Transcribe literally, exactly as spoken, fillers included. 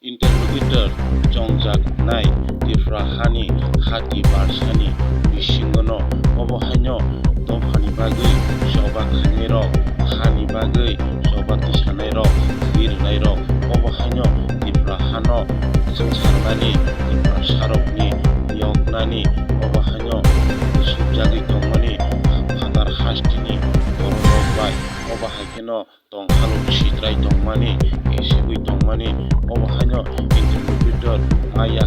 Interlocutor chongjaknai Tripura hani hati barsani bisingono obo haino dophani bagwi choba khainairok, hani bagwi choba tisanairok, twi rwnairok, obo haino Tripura hano swngcharnani, Tripurasarokni yoknani, obo haino subjagwi tongmani phatar hasteni bororok bai, obo hai kheno tongkhalok sitrai tongmani, kesegwi tongmani, obo haino interlocutor maya